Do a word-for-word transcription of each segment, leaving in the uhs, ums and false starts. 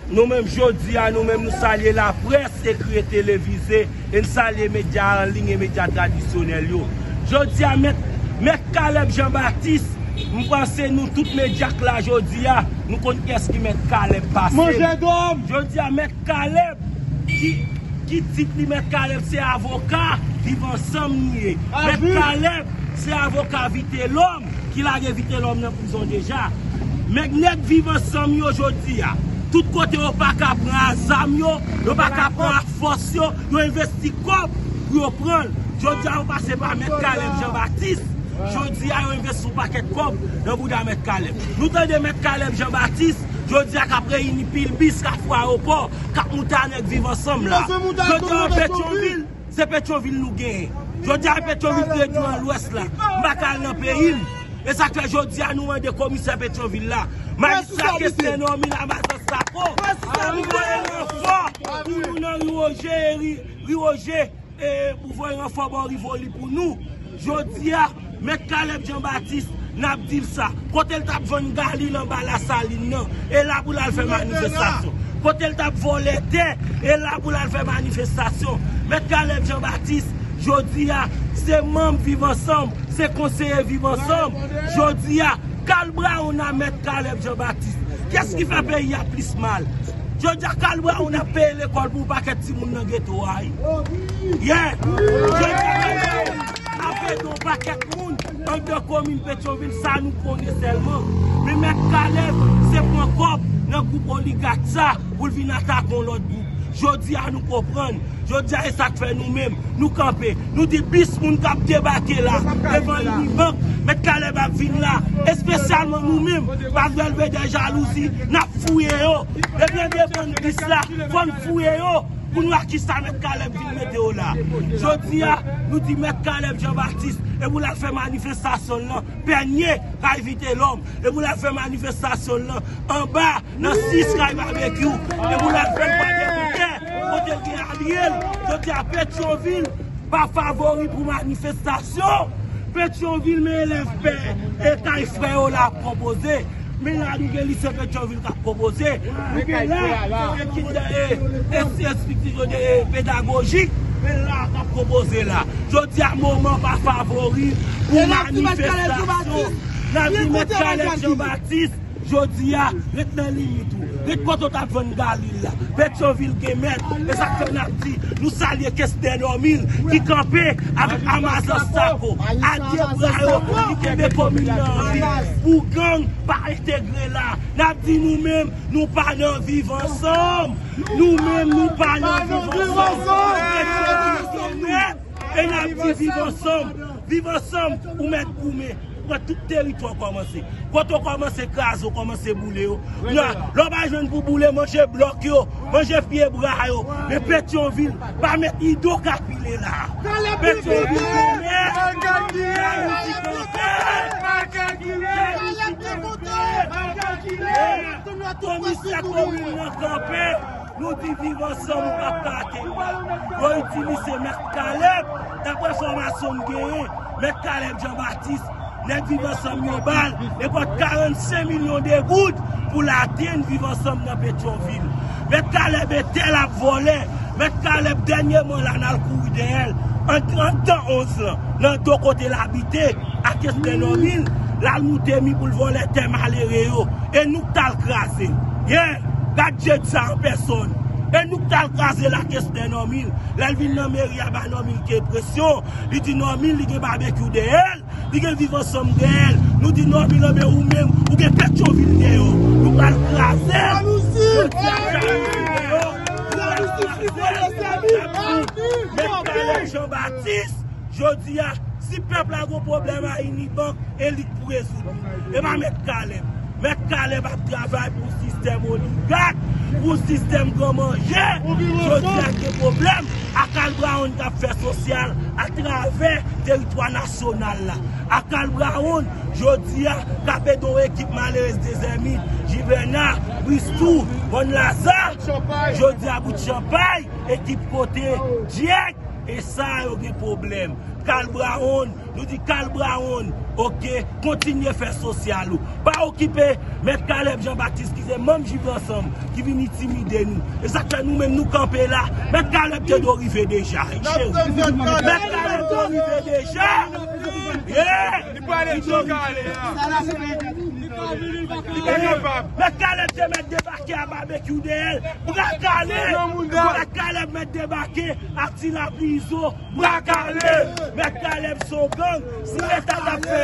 Nou menm jodi a, nou menm nou salye laprès ekri e televize, e n salye medya an liy e medya tradisyonèl yo. Jodi a, mèt, mèt Caleb Jean Baptiste, m panse nou tout medya k la jodi a, nou konn kiyès ki mèt Caleb pase. Jodi a, mèt Caleb ki, ki di li mèt Caleb se avoka Viv Ansanm li ye. Mèt Caleb se avoka Vitelhomme ki lage Vitelhomme nan prizon deja. Mèt nèg Viv Ansanm yo jodi a, tout kote yo pa ka pran a zam yo, yo pa ka pran a fòs yo, yo envesti kòb pou yo pran l. Jodi a yo pase pa mèt Caleb Jean Baptiste. Jodi a yo envesti yon pakèt kòb nan bouda mèt Caleb. Nou tande mèt Caleb Jean Baptiste jodi a k ap reyini pil bis Kafou Ayewopò, k ap moute a nèg Viv Ansanm la. Jodi a Petyonvil, se Petyonvil nou genyen. Jodi a Petyonvil ki redui an Lwès la. M pa ka al nan peyi m. E sa k fè jodi a nou mande komisè Petyonvil la, majistra Kesten Normil a Mazann Sako, pou voye ranfò pou nou nan Ri Woje, Ri, Ri Woje, e pou voye ranfò bò Rivoli pou nou. Jodi a, mèt Caleb Jean Baptiste, n ap di l sa. Kote l t ap vann galil anba Lasalin nan, e la pou l al fè manifestasyon. Kote l t ap vòlè tè, e la pou l al fè manifestasyon. Mèt Caleb Jean Baptiste, jodi a, se manm Viv Ansanm, se konseye Viv Ansanm. Jodi a, Carl Brown a mèt Caleb Jean Baptiste. Kiyès ki fè peyi a plis mal? Jodi a, Carl Brown ap peye lekòl pou yon pakèt timoun nan geto a, wi. Yeah. Jodi a, Carl Brown ap ede yon pakèt moun anndan komin Petyonvil, sa nou konnen sèlman. Men mèt Caleb, se pran kòb nan gwoup oligak sa pou l vin atake yon lòt gwoup. Jodi a, nou konprann. Jodi a, e sa k fè nou menm, nou kanpe. Nou di bis moun k ap debake la, devan Unibank, mèt Caleb ap vin la. Espesyalman nou menm, pa vle leve de jalouzi, n ap fouye yo. Depi yo depann bis la, fò n fouye yo pou n wè kisa mèt Caleb vin mete yo la. Jodi a, nou di mèt Caleb Jean Baptiste, e pou l al fè manifestasyon l nan Pènye, kay Vitelhomme, e pou l al fè manifestasyon l nan anba, nan sis kay Babekyou, e pou l al fè l pran dekoutè, kote l gen alye l. Jodi a, Petyonvil pa favori pou manifestasyon. Petyonvil, men elèv pè e kay frè yo la ap konpoze. Men la nou gen lise Petyonvil k ap konpoze. Nou gen la ekip de, e, e, estrikti yo de, e, pedagojik. Men la k ap konpoze la. Jodi a, moman pa favori pou manifestasyon. N ap di mèt Caleb Jean Baptiste, jodi a, ret nan limit ou. Ret kote w t ap vann galil la. Petyonvil gen mèt. E sa k fè n ap di, nou salye Kesten Normil ki kanpe avèk Amazan Sako, a de bra yo, ki kenbe komin nan an vi pou gang pa entegre la. N ap di nou menm, nou pa nan Viv Ansanm. Nou menm, nou pa nan Viv Ansanm. Petyonvil gen mèt. E n ap di Viv Ansanm. Viv Ansanm, ou mèt goumen. Pran tout teritwa w kòmanse. Kote w kòmanse kraze, w kòmanse boule yo. Nan, lè w pa jwenn pou boule, manje blòk yo, manje pye bwa yo. Men Petyonvil, pa mèt ido ka pile la. Petyonvil, goumen. Jalouzi kanpe. Jalouzi kanpe. Komisè komin nan kanpe. Nou di Viv Ansanm ou p ap ka ateri. Yo itilize mèt Caleb. Daprè enfòmasyon m genyen, mèt Caleb Jean Baptiste, nèg Viv Ansanm yo ba l nenpòt karannsenk milyon de goud pou l atenn Viv Ansanm nan Petyonvil. Mèt Caleb e tè l ap vòlè. Mèt Caleb dènyèman la n al kouri dèyè l. An, anndan onz lan, nan do kote l abite, a Kesten Normil, l al moute mi pou l vòlè tè malere yo. E nou k t al kraze l. Yeah, gad Djed sa an pèsòn. E nou k t al kraze l a Kesten Normil. Lè l vin nan meri a, ba Normil ke presyon. Li di Normil, li gen Babekyou dèyè l, li gen Viv Ansanm dèyè l. Nou di Normil, anben ou menm, ou gen Petyonvil dèyè w. Nou pral kraze l. Jodi a, Petyonvil dèyè w. Nou pral kraze l. Mèt Caleb Jean Baptiste, jodi a, si pèp la gon pwoblèm a Unibank, e li k pou rezoud li. E pa mèt Caleb. Mèt Caleb ap travay pou sistèm oligak, pou sistèm gran manje. Jodi a gen pwoblèm a Carl Brown k ap fè sosyal atravè teritwa nasyonal la. A Carl Brown, jodi a, k ap ede yon ekip malerez Dezèmit, Jivèna, Bristou, Mòn Laza. Jodi a, bout chanpay, ekip kote, Dyèk, e sa yo gen pwoblèm. Carl Brown, nou di Carl Brown, Ok, kontinye fè sosyal ou. Pa okipe Mèt Caleb Jean Baptiste ki se manm Viv Ansanm ki vin entimide nou. E sa k fè nou menm nou kanpe la. Mèt Caleb te dwe rive deja. Mèt Caleb dwe rive deja. Yeah! Li pale tou kale a. Li pa kapab. Mèt Caleb te mèt debake a Babekyou dèyè l. Bra kale. Mèt Caleb mèt debake ak Ti Lapli Izo. Bra kale. Mèt Caleb se yon gang. Si Leta t ap fè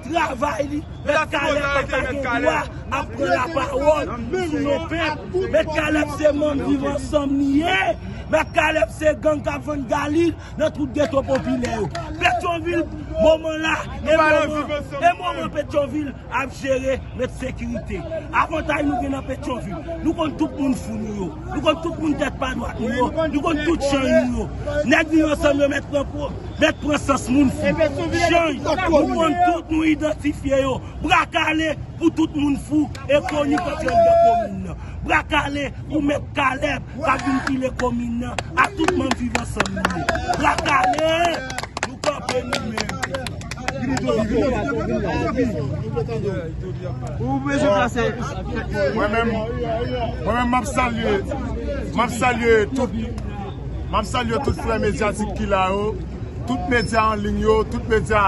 travay li, Mèt Caleb pa ta gen dwa ap pran lapawòl sou non pèp. Mèt Caleb se manm Viv Ansanm li ye. Mèt Caleb se gang k ap vann galil nan tout geto popilè yo. Petyonvil, moman la, e moman, e moman Petyonvil ap jere, met sekirite. Avantaj nou gen nan Petyonvil, nou konn tout moun fou nou yo. Nou konn tout moun tèt pa dwat nou yo. Nou konn tout chanj nou yo. Nèg Viv Ansanm yo mèt pran po, mèt pran sans moun fou. Chanj, nou konn tout, nou idantifye yo. Bra kale pou tout moun fou e konik antre anndan komin nan. Bra kale pou Mèt Caleb k ap vin pile komin nan ak tout manm Viv Ansanm li ye. Bra kale! Nou kanpe nou menm. Ou bezwen plase. Mwen menm, mwen menm m ap salye, m ap salye tout, m ap salye tout frè medyatik ki la yo, tout medya an liy yo, tout medya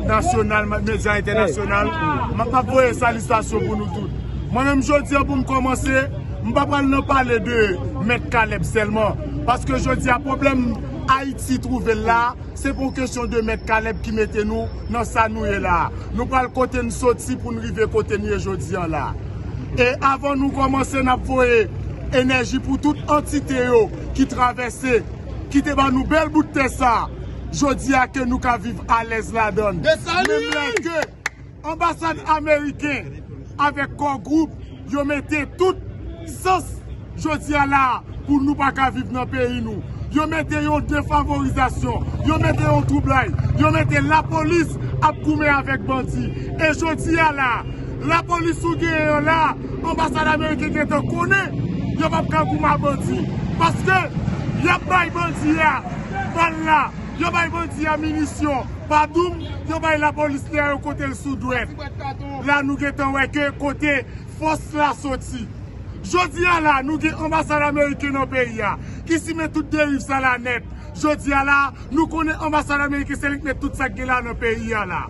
nasyonal, medya entènasyonal. M ap, m ap voye salitasyon pou nou tout. Mwen menm jodi a pou m kòmanse, m pa pral nan pale de Mèt Caleb sèlman, paske jodi a pwoblèm Ayiti twouve l la, se pou kesyon de Mèt Caleb ki mete nou nan sa nou ye la. Nou pral kote n soti pou n rive kote n ye jodi a la. E avan nou kòmanse, n ap voye enèji pou tout antite yo ki travèse, ki te ban nou bèl bout tè sa, jodi a ke nou ka viv alèz ladan l. Menm lè ke anbasad ameriken avèk Core Group, yo mete tout sans jodi a la pou nou pa ka viv nan peyi nou. Yo mete yon defavorizasyon, yo mete yon twoublay, yo mete lapolis ap goumen avèk bandi. E jodi a la, lapolis ou genyen an la, anbasad ameriken gentan konnen yo p ap ka goumen ak bandi. Paske y ap bay bandi a bal la, yo bay bandi a minisyon, pa doum, yo bay lapolis li a yo kote l sou dwèt. La nou gentan wè ke kote fòs la soti. Jodi a la, nou gen anbasad ameriken nan peyi a, ki simen tout deriv sa la nèt. Jodi a la, nou konnen anbasad ameriken se li k met tout sa k gen la nan peyi a la.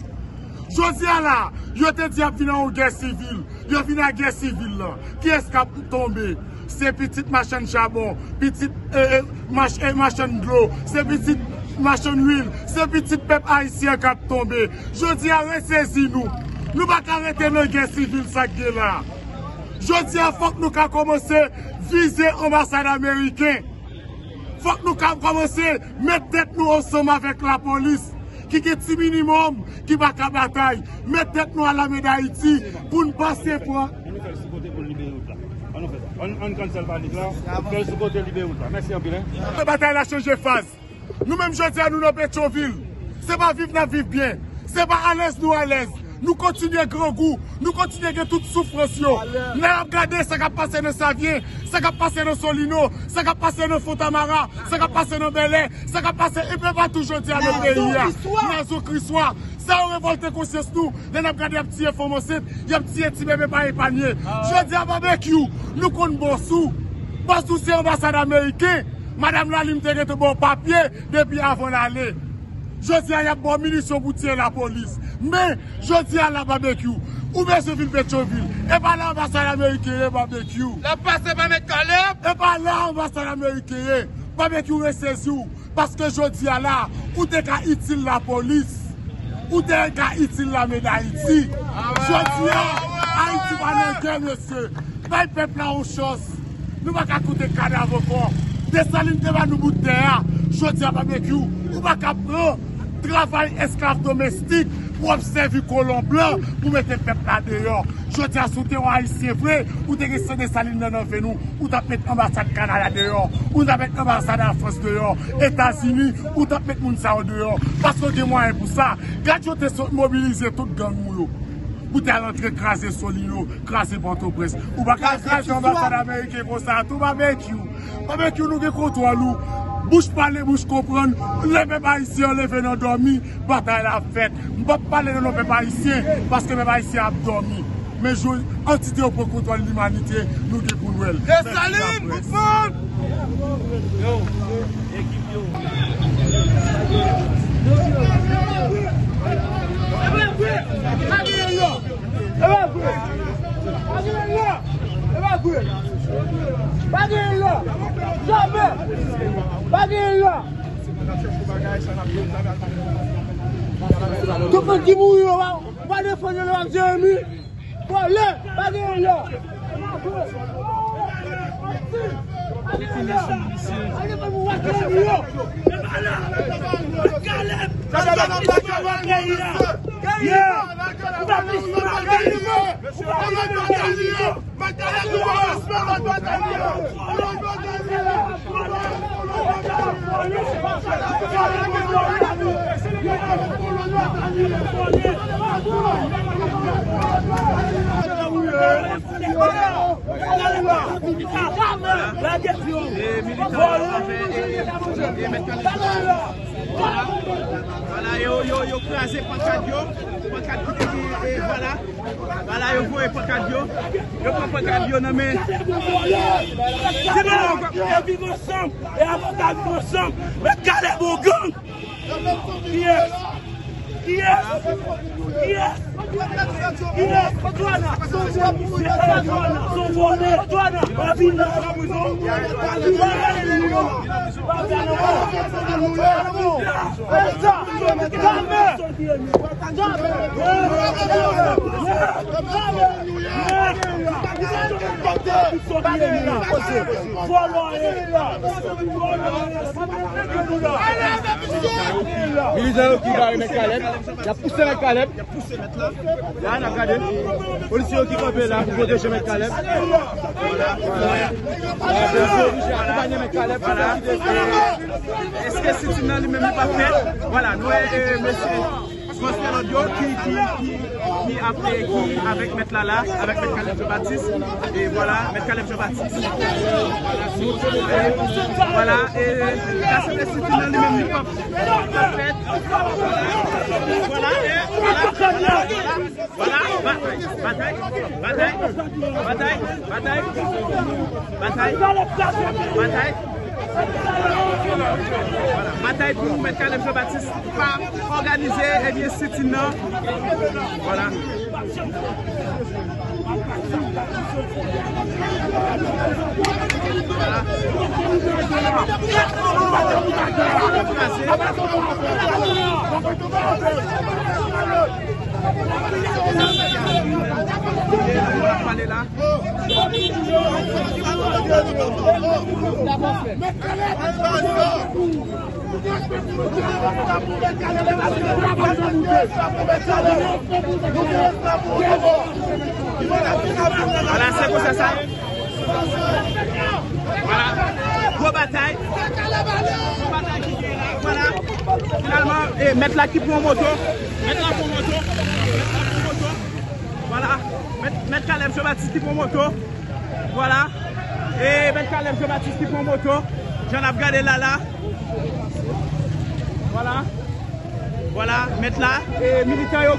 Jodi a la, yo te di y ap vin nan yon gè sivil. Yo vin ak gè sivil lan. Kiyès k ap tonbe? Se pitit machann chabon, pitit, e, e, mach-, e, machann dlo, se pitit machann lwil, se pitit pèp ayisyen k ap tonbe. Jodi a, resezi nou. Nou pa ka rete nan gè sivil sa k gen la. Jodi a, fòk nou ka kòmanse vize anbasad ameriken. Fòk nou ka kòmanse met tèt nou ansanm avèk lapolis, ki gen ti minimòm, ki pa ka batay. Met tèt nou a lame Dayiti pou n pase pran. Ann nou fè l sou kote pou l libere wout la. Ann nou fè sa. Ann, ann cancel panik la. Fè l sou kote, libere wout la. Mèsi anpil, en. Batay la chanje faz. Nou menm jodi a nou nan Petyonvil. Se pa viv n ap viv byen. Se pa alèz nou alèz. Nou kontinye grangou. Nou kontinye gen tout soufrans yo. Lè y ap gade sa k ap pase nan Savyen, sa k ap pase nan Solino, sa k ap pase nan Fontamara, sa k ap pase nan Bèlè, sa k ap pase enpe patou jodi a nan peyi a. Nazo Kriswa. Sa yo revòlte konsyans nou. Lè n ap gade y ap tiye fanm ansent, y ap tiye ti bebe pa epanye. Jodi a Babekyou, nou konn bòs ou. Bòs ou se anbasad ameriken. Madanm Lalime te gentan ba w papye depi avan l ale. Jodi a, y ap ba w minisyon pou tiye lapolis. Men, jodi a la, Babekyou, ou bezwen vin Petyonvil. E pa la anbasad ameriken ye, Babekyou. L ap pase pa Mèt Caleb. E pa la anbasad ameriken ye. Babekyou, resezi w. Paske jodi a la, ou te ka itil lapolis. Ou te ka itil lame Dayiti. Jodi a, Ayiti pa nan gè, mesye. Bay pèp la yon chans. Nou pa ka koute kadav ankò. Desalin te ba nou bout tè a. Jodi a, Babekyou, ou pa ka pran travay esklav domestik pou w ap sèvi kolon blan pou mete pèp la deyò. Jodi a, si w te yon Ayisyen vre, ou te gen san Desalin nan, nan venn ou, ou t ap met anbasad Kanada deyò, ou t ap met anbasad Lafrans deyò, Etazini, ou t ap met moun sa yo deyò, paske w gen mwayen pou sa. Gad jan w te sot mobilize tout gang ou yo pou te al antre kraze Solino, kraze Pòtoprens. Ou pa ka kraze anbasad ameriken konsa tou, Babekyou. Babekyou, nou gen kontwòl ou. Bouch pale, bouch konprann. Lè pèp ayisyen an leve nan dòmi, batay la ap fèt. M p ap pale nan non pèp ayisyen, paske pèp ayisyen ap dòmi. Men jou antite yo pran kontwòl limanite, nou gen pou n wè l. Desalin, kout fanm! Yo, ekip yo. E pa vre! Pa gen lò! E pa vre! Pa gen lò! E pa vre! Pa gen lò! Jamè! Pa gen lò! Tout moun ki mouri yo, w a defann yo nan Jeremi. Vòlè, pa gen lò. E militan yo anfè, e, e mèt kanal. Vwala, vwala, yo, yo, yo kraze pankat yo, pankat ki te gen, e, vwala. Vwala, yo voye pankat yo, yo pran pankat yo nan men. Se bon, yo viv ansanm, e avoka viv ansanm, mèt Kalèb on gang. Kiyès? Kiyès? Kiyès? Kiyès? Son vòlè. Pa vin nan prizon. Pa vin nan prizon. Pa vin nan prizon. Vòlè. Militan yo ki bare mèt Kalèb, y ap pouse mèt Kalèb. La, n ap gade. Polisye yo ki kanpe la pou pwoteje mèt Kalèb. Vwala. Polisye yo oblije akonpanye mèt Kalèb. Vwala. Èske sitin nan li menm li pa fèt? Vwala, nou wè, e, mesye. Frans Pèlòd yo ki, ki, ki, ki ap, ki avèk mèt la la, avèk mèt Kalèb Jean Baptiste. E vwala, mèt Kalèb Jean Baptiste. Vwala, e, sa se te sitin nan li menm li p ap, p ap fèt. Vwala, e, vwala, vwala, vwala. Vwala, batay, batay, batay, batay, batay, batay. Vwala, batay pou mèt Kalèb Jean Baptiste pa òganize, ebyen, sitin nan. Vwala. Vwala. Pale la. Vwala, se konsa sa ye. Vwala. Gwo batay. Gwo batay ki gen la. Vwala. Finalman, e, mèt la ki pran moto. Mèt la pran moto. Mèt la pran moto. Vwala. Mèt, mèt Kalèb Jean Baptiste ki pran moto. Vwala. E mèt Kalèb Jean Baptiste ki pran moto. Jan n ap gade la la. Vwala. Vwala, mèt la, e, militan yo,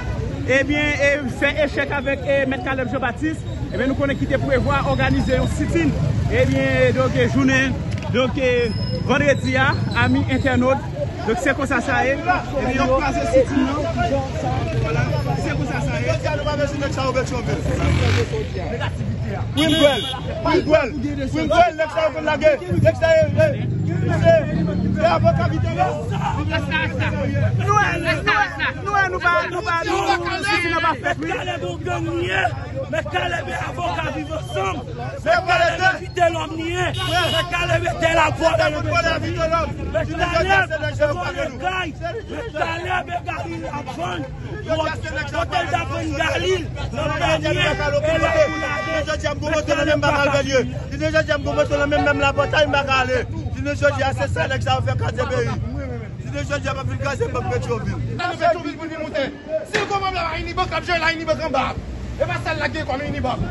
ebyen, e, fè echèk avèk, e, mèt Kalèb Jean Baptiste. Ebyen, nou konnen ki te prevwa òganize yon sitin. Ebyen, donk, e, jounen, donk, e, vandredi a, ami entènot. Donk, se konsa sa ye. Ebyen, yo kraze sitin nan. Vwala, se konsa sa ye. Jodi a, nou pa vle sou nèg sa yo Petyonvil. Wi, m kwè l. Wi, m kwè l. Wi, m kwè l. Nèg sa yo konn lage. Nèg sa yo, e, se, se avoka Vitelòm. Nou wè, nou wè, nou wè, nou pa, nou pa, nou, si, si nou pa fèt, wi. Mèt Kalèb on gang li ye. Mèt Kalèb e avoka Viv Ansanm. Mèt Kalèb e Vitelòm li ye. Mèt Kalèb e tèl ap vòlè. Mèt Kalèb e vòlè kay. Mèt Kalèb e Gary ap vann. Kote l t ap vann Galil nan panye, e lè pou lage. Jodi a m gon moto nan men m pa ka al vèl ye. Jodi a m gon moto nan men m, menm lapòtay m pa ka ale. Jodi jodi a se sa nèg sa yo fè kraze peyi. Jodi jodi a m ap vin kraze bank Petyonvil. Nan Petyonvil pou vin moute. Si l gon manm la Unibank, l ap jere la Unibank anba. E pa sa l lage kòm Unibank.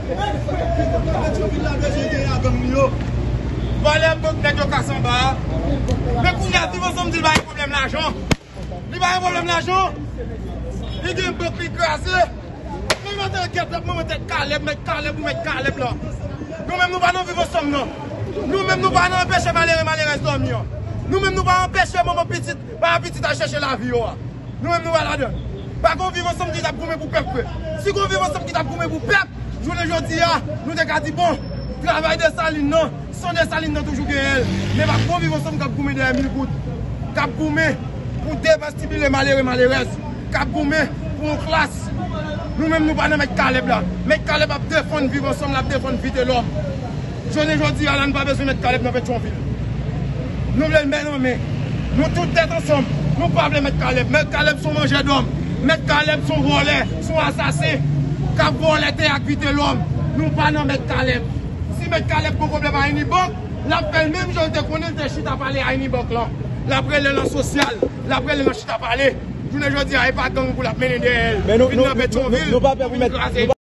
Petyonvil la bezwen genyen a gang li yo. Valè bank nèg yo kase anba a. Men kounye a Viv Ansanm di l pa gen pwoblèm lajan. Li pa gen pwoblèm lajan. Li gen bank li kraze. Men mwen te gèt lòt moman tèt Kalèb, mèt Kalèb ou mèt Kalèb la. Nou menm nou pa nan Viv Ansanm nan. Nou menm nou pa nan anpeche malere malerèz dòmi an. Nou menm nou pa anpeche manman pitit, pa pitit al chèche lavi yo a. Nou menm nou pa ladan. Pa gon Viv Ansanm ki t ap goumen pou pèp vre. Si gon Viv Ansanm ki t ap goumen pou pèp, jounen jodi a, nou te ka di bon, travay Desalin nan, san Desalin nan toujou genyen l. Men pa gon Viv Ansanm k ap goumen dèyè mil goud, k ap goumen pou devestibile malere malerèz, k ap goumen pou yon klas. Nou menm nou pa nan mèt Kalèb la. Mèt Kalèb ap defann Viv Ansanm, l ap defann Vitelòm. Jounen jodi a la, nou pa bezwen mèt Kalèb nan Petyonvil. Nou vle l men nan men. Nou tout tèt ansanm. Nou pa vle mèt Kalèb. Mèt Kalèb se yon manjè dòm. Mèt Kalèb se yon vòlè, se yon asasen k ap vòlè tè ak Vitelòm. Nou pa nan mèt Kalèb. Si mèt Kalèb gon pwoblèm a Inibank, l ap fè l menm jan l te konnen l te chita pale a Inibank lan. L ap rele nan sosyal, l ap rele nan chita pale. Jounen jodi a, e pa gang pou l ap mennen dèyè l. Men nou, vin nou, nan nou, Petyonvil, nou, nou pa pè pou pou vin mèt, kraze nou